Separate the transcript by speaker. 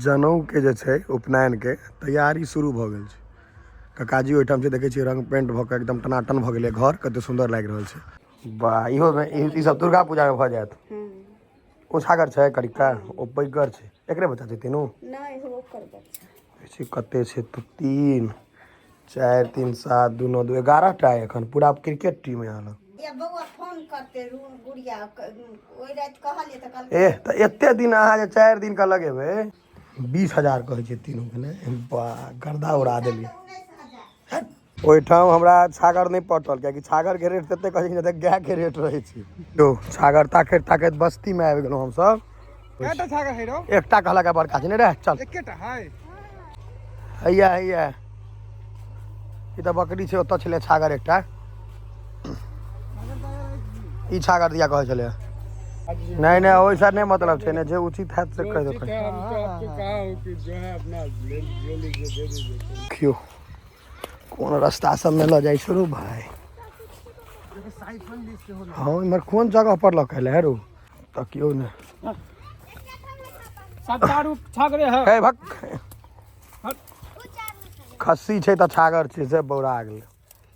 Speaker 1: जनउके जे छै उपनयनके तैयारी शुरू भऽ गेल छै। ककाजी ओहिठाम छै, देखै छियै रंग पेंट भऽ कऽ एकदम टनाटन भऽ गेलै घर, कते सुन्दर लागि रहल छै। वाह, इहो मे ई सब दुर्गा पूजा मे भऽ जायत। ओ छागर छै करिका, ओ पैघगर छै, एकरे बच्चा छै तीनू?
Speaker 2: नहि, ओकर बच्चा।
Speaker 1: देखै छियै कते छै तऽ 3 4 3 7 2 9 2 11 टा एखन पूरा क्रिकेट टीम है अहाँ लग।
Speaker 2: या बौआ फोन करते गुड़िया ओहि राति कहलियै तऽ कहलकै।
Speaker 1: एह, तऽ एते दिन अहाँ जे 4 दिन के लगेबै, 20,000 कहै छै तीनू के ने? वाह, गर्दा उड़ा देलियै। ओहिठाम हमरा छागर नहि पटल, कियाकि छागर के रेट तते कहै छै जते गाय के रेट रहै छै। यौ, छागर ताकैत ताकैत बस्ती मे आबि गेलहुँ हमसब।
Speaker 3: कएटा छागर है रौ?
Speaker 1: एकटा कहलक बड़का छै, नहि रे? चल।
Speaker 3: एकेटा है।
Speaker 1: हैया हैया, ई तऽ बकरी छै। ओतऽ छलै छागर एकटा, ई छागर दिया कहै छलै। नहीं नहीं, वैसा नहीं मतलब छै ने, जे उचित हैत से कहि
Speaker 3: उचित
Speaker 1: देबै।
Speaker 3: है, हम तो आपको कहा हूँ कि जो है अपना ले ले लीजिए, दे दीजिए।
Speaker 1: देखियौ कोन रास्ता सबमे लऽ जाइ छै रौ भाय। हँ, इम्हर कोन जगह पर लऽ के एलै हे रौ? तकियौ ने।
Speaker 4: सब चारू छागरे है।
Speaker 1: हे भक, खस्सी छै तऽ छागर छै से बौरा गेलै।